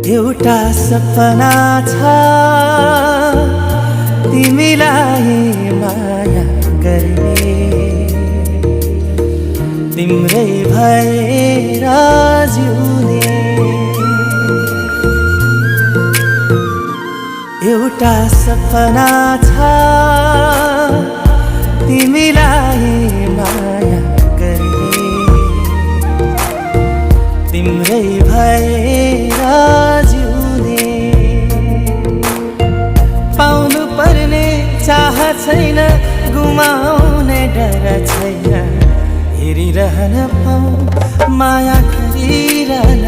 एउटा सपना छ तिमीलाई माया गर्ने, तिम्रै भएर जिउने। एउटा सपना छ तिमीलाई माया गर्ने, तिम्रै भएर जिउने। पाउनु पर्ने चाह छैन, गुमाउने डर छैन, हेरिरहन पाऊँ, माया गरिरहन